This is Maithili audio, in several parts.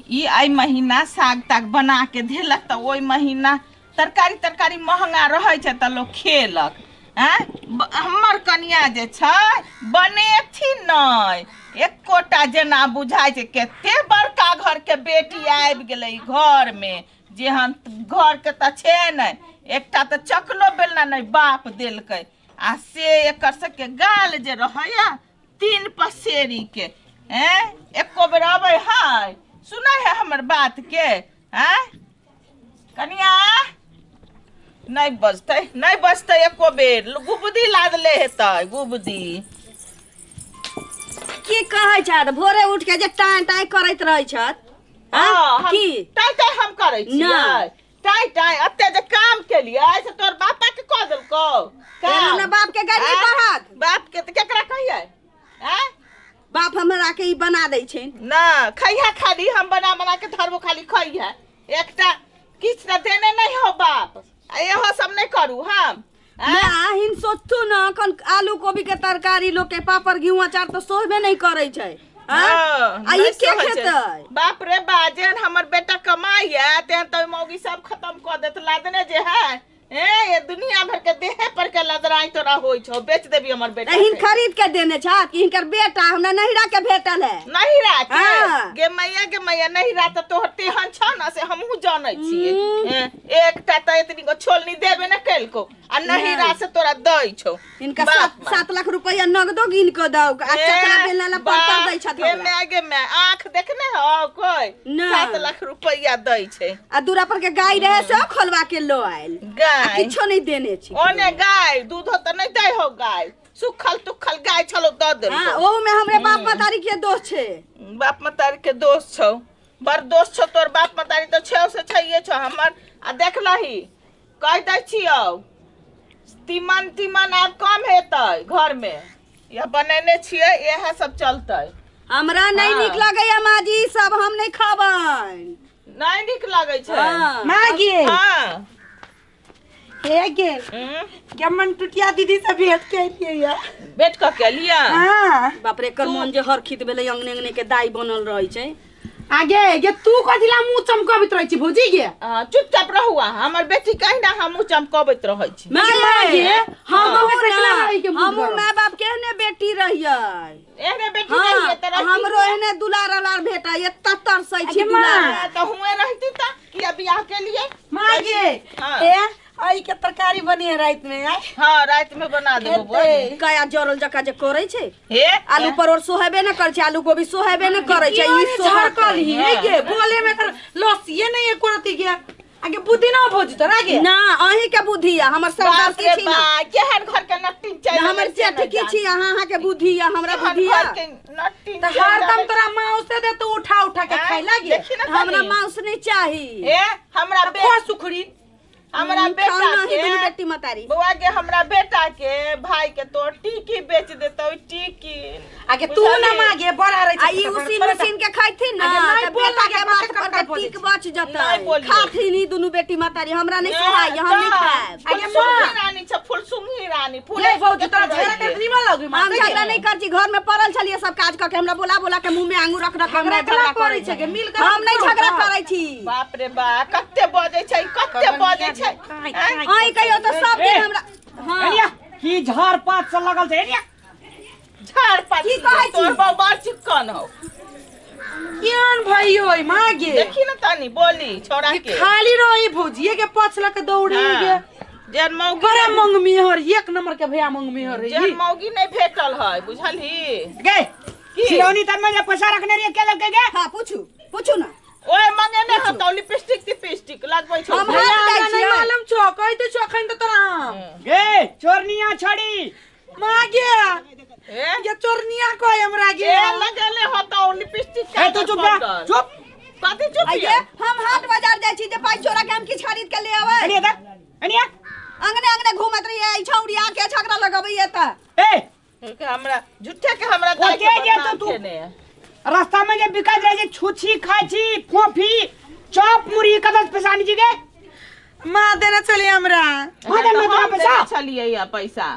ई एहि महीना साग ताग बना के धेलक तऽ ओहि महीना तरकारी तरकारी महंगा रहै छै तऽ लोक खेलक। आँय, हमर कनिया जे छै बनेथिन नहि एकोटा, जेना बुझाइ छै कते बड़का घरके बेटी आबि गेलै घरमे, जेहन घरके तऽ छै नहि, एकटा तऽ चकलो बेलना नहि बाप देलकै। आ से एकर सबके गाल जे रहैया 3 पसेरी के, हैं एको बेर अबै है सुनै है हमर बात के? हैं कनिया नहीं बजतै, नहीं बजतै एको बेर, गुबदी लादले हेतै गुबदी। की कहै छथि भोरे उठ के जे टाँय टाँय करैत रहै छथि? हाँ, की टाँय टाँय हम करै छियै? टाँय टाँय एते जे काम केलियै से तोर बापा के कह देलकौ? हमरा बाप के गाली पढ़त। बाप के तऽ केकरा कहियै? आँय बाप हमरा के ई बना दै छै ना, खैहा खाली, हम बना बना के धरबो खाली खैहा, एकटा किछु तऽ देने नहीं हो बाप। आ इहो सब नहीं करू हम। ना हिन सोचथु ना, अखन आलू कोबी के तरकारी लोक के पापड़ घिउ अचार तऽ सोहबे नहीं करै छै। आ ई के खेतै? बाप रे बा, जेहन हमर बेटा कमाइया तेहन तऽ मौगी सब खत्म कऽ देत लादने जे है। ए ये दुनिया भर के देहे पर के लदराई तोरा होई छौ, बेच देबी हमर बेटा हिन खरीद के देने छा कि हिनकर बेटा हमरा नहिरा के भेटल है? नहिरा के? गे मैया, गे मैया, नहिरा तऽ तोहर तेहन छौ ना से हमहूँ जानै छियै। एकटा तऽ एतनी गो छोलनी देबे ने केलको आ नहिरा से तोरा दै छौ। हिनका 7 लाख रुपया नगदो गिन के दौ आ चकला बेलना ला पत्थर दै छथ। गे मैं, गे मैं, आंख देखने हो कोई? 7 लाख रुपया दै छै। आ दूरा पर के गाय रहे से खोलवा के लो आयल, गाय किछो नहीं देने छी। ओने गाय दूध तऽ नहीं दै हो, गाय सुखल तुखल गाय छलो दऽ देलको। हां, ओहू में हमरे बाप मतारी के दोष छै। बाप मतारी के दोष छौ, बड़ दोष छौ तोर बाप मतारी तऽ छौ से छैये छौ हमर। आ देख लही कहि दै छियौ, तीमन तीमन आब कम हेतै घर में, या बनेने छियै इएह सब चलतै। हमरा नहीं नीक लगैया माँ जी, सब हम नहीं खाबै। नहीं नीक लगै छै माँ गे? हाँ। हे गे, गमन टुटिया दीदी से भेंट के एलियै। भेंट कऽ के एलियै? हाँ। बाप रे, एकर मन जे हरखित भेलै, अंगने अंगने के दाई बनल रहै छै। आगे गे तू कथिला मुँह चमकबैत रहै छी भौजी गे? चुपचाप रहू, हमर बेटी कहि ना हम मुँह चमकबैत रहै छी। माँ गे, हम हमहूँ माय बाप के एहने बेटी रहियै। एहने बेटी रहियै तऽ हमरो एहने दुलार अलार भेटै, एतऽ तरसै छी दुलार। तऽ हुए रहती तऽ किया बियाह केलियै? माँ गे, ए आई के तरकारी बनी रात में? हाँ रात में बना देबो। कया जरल जका जे करै छै, हे आलू परोड़ सोहेबे न करै छै, आलू गोभी सोहेबे न करै छै, ई झरकल ही गे बोले में कर लसिए नहीं एको रति गे। आगे बुद्धि ना भौजी तोरा गे? ना अहीं के बुद्धि है, हमर सरदार की छी ना। केहन घर के नट्टी छै हमर जेठ की छी, अहाँ अहाँ के बुद्धि है, हमरा बुद्धि है। त हरदम तोरा माउस दे तू उठा उठा के खाइ लागे। हमरा माउस नहीं चाही। ए हमरा खो सुखड़ी, हमरा बेटा के बेटी मतारी बउआ के, हमरा बेटा के भाई के तो टिकी बेच देतौ टिकी। आगे तू ना मागे बड़ा रहे आ ई उसिन उसिन के खाइथिन ना त बेटा के माथ पर के टिक बच जतै, खाथिन ई दुनू बेटी मतारी। हमरा नहीं सोहाई, हम नहीं खाएब। आगे मां रानी छ, फुलसुंगी रानी फूल। ले भौजी तोरा झगड़ा कर निमन लगै? हम झगड़ा नहीं कर छी, घर में पड़ल छलियै सब काज क के, हमरा बोला बोला के मुंह में आंगुर रख रख हमरा झगड़ा करै छै के मिल के। हम नहीं झगड़ा करै छी। बाप रे बा, कते बजै छै, कते बजै छै। आइ कहियो तऽ सब दिन हमरा। हां की झाड़ पात से लगल छै? एनिया झाड़ पात की कहै छी? तोर बाबा चिकन हो केहन भइयो माँ गे? देखी ना तनी बोली छोड़ा के खाली रही भौजी के पछला के दौड़ी गे। जेन मौगी बड़ा मंगमी हर, एक नंबर के भैया मंगमी हर, जेन मौगी नहीं भेटल है बुझलही गे। सिरौनी तर में जे पैसा रखने रहिए के लगे गे? हां पूछू पूछू ना। ओए मंगेने हतौ लिपस्टिक तिपस्टिक लगबै छौ। हम हाथ जाइ नहीं मालूम छौ, कहि दे छौ अखन त तोरा। गे चोरनिया छड़ी माँ गे, ए ये चोरनिया कह हमरा गे। ए लगेले हतौ लिपस्टिक। ए तू चुप जा, चुप। कथी चुप? आइए हम हाट बाजार जाइ छी जे पाइ चोरा के हम किछ खरीद के ले आबै। एनिया देख, एनिया अंगने अंगने घूमत रहिए, ई छौड़ी आके झगड़ा लगबैए त। ए हमरा झूठे के हमरा दाइ के जे तो तू रास्ता में जे बिका जाय छै छुछी खाइ छी, फोफी चॉप मुरी कतऽ पैसा आनि छी गे? माँ देने छलियै हमरा। माँ देने तोरा पैसा? छलियै या पैसा।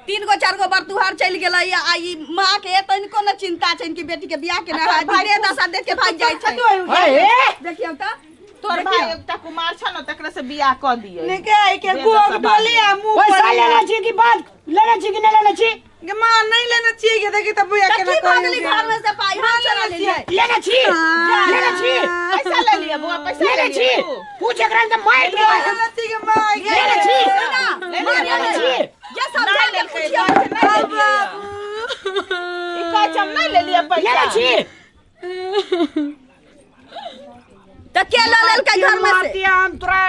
3 गो 4 गो बरतुहार चलि गेलै आ ई माँ के तनिको न चिंता छै कि बेटी के बियाह के ना है धीरे दशा देख के भाग जाइ छै। देखियौ त तोर भाई एकटा कुमार छ न तकरा से बियाह क दिए निके के गोग डोली आ मुंह पैसा लेना छी कि बात लेना छी कि नहीं लेना छी? के मां नहीं लेना छी के देखी त बुया के ना कोई घर में से पाई हम चला लेलिए। लेना छी लेना छी पैसा ले लिया बुआ पैसा लेना छी पूछ एकरा त मार दे। लेना छी के मां लेना छी लेना छी ये समझा के पूछियो ई कहै छै हम नहीं ले लिया पैसा। लेना छी त के ल लेलकै घर में से? हम तोरा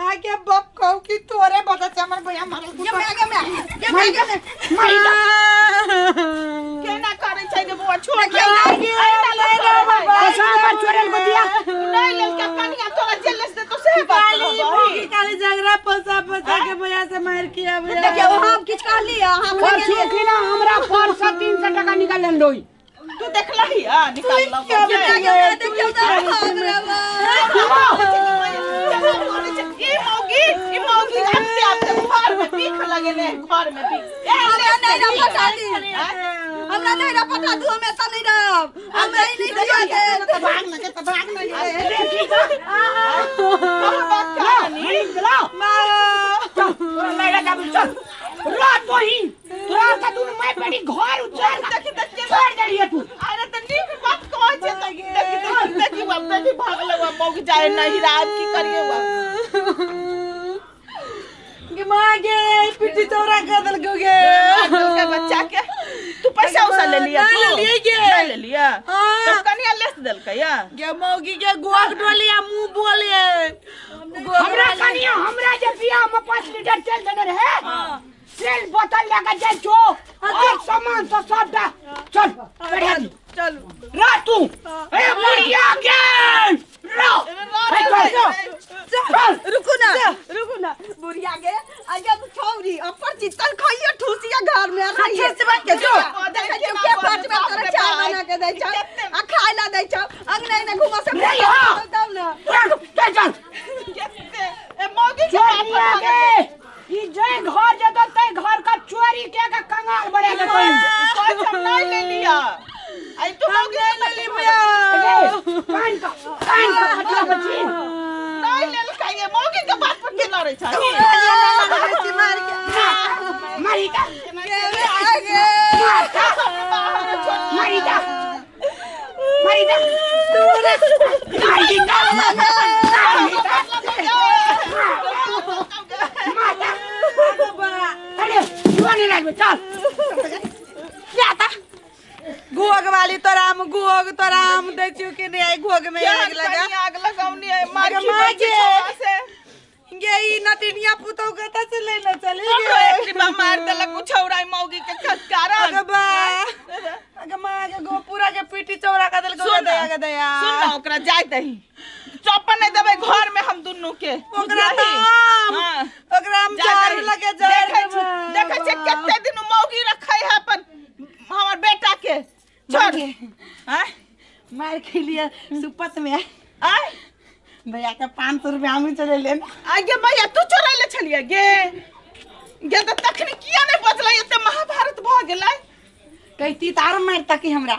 आगे बाप कहू कि तोरे बता छै हमर भैया मारल ये मैं आगे मैं ये मैं आगे मैं केना करै छै गे बुआ छोड़ दे। पैसा हमर चोरल को दिया नहीं लेलकै कनिया तोरा जेल से तो से बात करबही काली झगड़ा पैसा पैसा के भैया से मार किया भैया। देखियौ हम किछ कहली हम ले ना हमरा पर्स 300 टका निकाल लेन रोई तू देखलही आ निकाल ल देखियौ त ई मौगी आपसे आपसे घर में भीख लगेले घर में भीख। हमरा नहीं ना पता दी हमरा नहीं ना पता दू हम एत नहीं रहब हमरा ई नहीं दिया के त भाग न के त भाग न के चलाओ चल तोरा लैला जाबू चल रात वही तोरा का तू मैं बेटी घर उजार देखी देखी छोड़ देलिए तू। अरे त नीक बात कहै छै त देखी देखी देखी बाप देखी भागले वा मौगी जाए नहीं रात की करिए वा के मां गे पिट्टी चौरा कर देलको गे के बच्चा के तू पैसा उसा ले लिया नहीं ले लिए गे नहीं ले लिया तब कनिया लेस देलकै या गे मौगी के गोक डोलिया मुंह बोले हमरा कनिया हमरा जे बियाह में 5 लीटर तेल देने रहे तेल बोतल लेके जाय छो और सामान सब सबटा चल बढ़िया चल रात तू ए बढ़िया गे रो चल रुकू ना बुढ़िया गे आ जब छौरी अपर चितल खइयो ठुसिया घर में रहिए से बात के जो देखै छियौ के पाँच में तोरा चाय बना के दै छौ आ खाय ला दै छौ अंगना में घुमा से नहीं हो तब ना चल चल ए मौगी के बाप गे ई जे घर जतो तै घर का चोरी के का कंगाल बने के कोई कोई हम नहीं ले लिया आई तू मौगी नहीं ले ली भैया कान का खतरा बची नहीं लेलकै ये मौगी के बात पर के लड़ै छै मार के मारी का आगे मारी का मारी का मारी का माता अरे जीवन नहीं चल जाता गोग वाली तोराम गोग तोराम दै छियौ कि नहीं आई गोग में आग लगा आग लगाउनी है मार मार के से गे ई नटिनिया पुतौ कत से लेना चली हमरो एक डिब्बा मार देलक उ छौरा मौगी के कारण। अगे बा अगे मां के गो पूरा के पीटी चौरा का देलक दया के दया। सुन ना ओकरा जाय दही चप्पल नहीं देबै घर में हम दुन्नू के ओकरा हां ओकरा हम जार लगे जार देखै छै कते दिन मौगी रखै है अपन हमर बेटा के छोड़ हां मार खेलिए सुपत में आय भैया के 500 रुपया हम चले ले आगे भैया तू चोरैले छलिए गे गे त तखनी किया नहीं बचलै एते महाभारत भ गेलै कहती तार मार तकी हमरा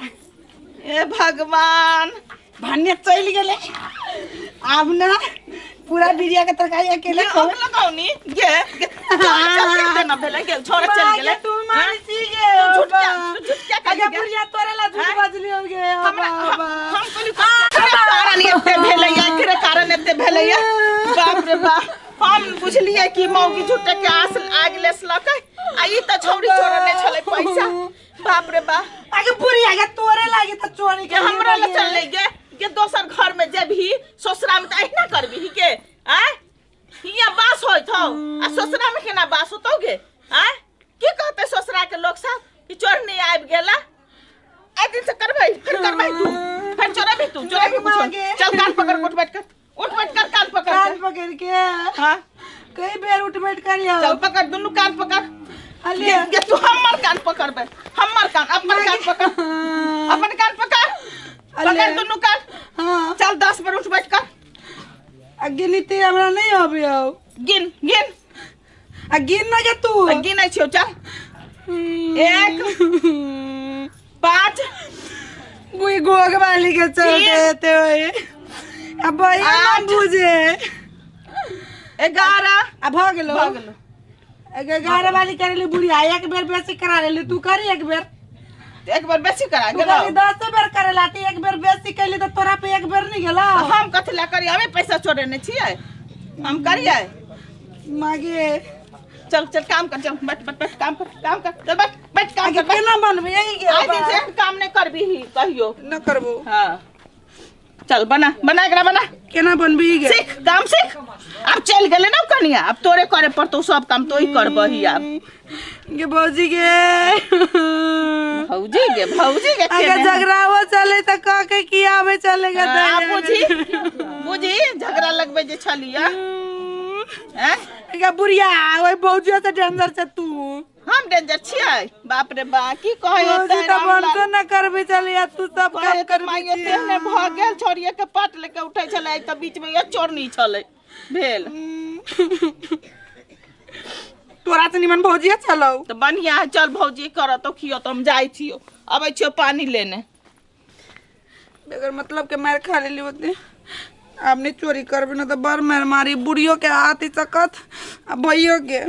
ए भगवान भन्ने चलि गेलै आब ना पूरा बिरिया के तरकारी अकेले आग लगाउनी गे चल ना भेलै गेल छोड़ चल गेलै तू मारी छी गे झूठ क्या आगे बुढ़िया तोरे ला झूठ बजली हो गे हमरा हम कहली कारण एते भेलै एकरे कारण एते भेलै बाप रे बाप हम बुझलियै कि मौगी झूठ के आस आग लेसलकै आ ई त छौरी चोरने छलै पैसा बाप रे बाप आगे बुढ़िया के तोरे लागे त चोरी के हमरा ल चललै गे के दोसर घर में जेबही ससुरा में त एहिना करबही के आय हिया बास होइत हौ आ ससुरा में केना बास होतौ गे आय की कहतै ससुरा के लोक सब कि चोरनी आबि गेला आइ दिन से करबै फिर करबै तू फिर चोरेबही तू चोरेबही कुछो चल कान पकड़ उठ बैठ कर उठ बैठ कर कान पकड़ कान पकड़ के हां कई बेर उठ बैठ कर यार चल पकड़ दुनू कान पकड़ अले के तू हमर कान पकड़बे हमर कान अपन कान पकड़ अपन कान पकड़ पकड़ दुनू कान हां चल 10 बार उठ बैठ कर आ गिनती हमरा नहीं आबे आउ गिन गिन आ गिन ना के तू गिनै छियौ चल एक, 5, गुई गोग वाली के चलते हेते होई। आ भैया ना 8, बुझे। 11। आ भ गेलो। भ गेलो। 11 वाली करेली बुढ़िया, एक बेर बेसी करा लेली, तू करी एक बेर। एक बेर बेसी करा तू गेलो। करी 10 बेर करेला, ती एक बेर बेसी कैली त तोरा पे एक बेर नहीं गेला। तऽ हम कथी ला करियै? हमे पैसा चोरेने छियै, हम करियै? मागे। चल चल, काम कर, चल बैठ बैठ बैठ, काम कर, काम कर, चल बैठ बैठ, काम आगे कर, बैठ। केना बनबे यही गेल? आइ दिन से एहन काम नहि करबीही कहियो। न करबो। हाँ, चल बना, बना एकरा, बना। केना बनबी गे? सीख, काम सीख। आब चलि गेलै ने कनिया, आब तोरे करे पड़तौ सब काम, तोही करबही आब। गे भौजी गे। भौजी गे, भौजी गे। अगर केने? झगड़ाओ चले त कह के की आवे चलेगा। हाँ, बुझी बुझी, झगड़ा लगबै जे छलियै हैं? गे बुढ़िया, ओइ भौजी से डेंजर छै तू। हम डेंजर छियै? बाप रे बा, की कहै भौजी होतै? त बनतो न करबे चलिया, तू सब कहै काम तऽ करबी। माइये तेहने भऽ गेल, छोड़िये के पाट लेके उठै छलै तऽ बीच मे चोरनी छलै भेल। तोरा से निमन भौजिया चलौ। तऽ बढ़िया है, चल भौजी करत तो खियो, तऽ हम जाइ छियो, अबै छियो पानी लेने। बगैर मतलब के मार खा लेली ओते। आब नहीं चोरी करबे न त बड़ मार मारी, बुढ़ियो के हाथ ही सकत आ भैयो के।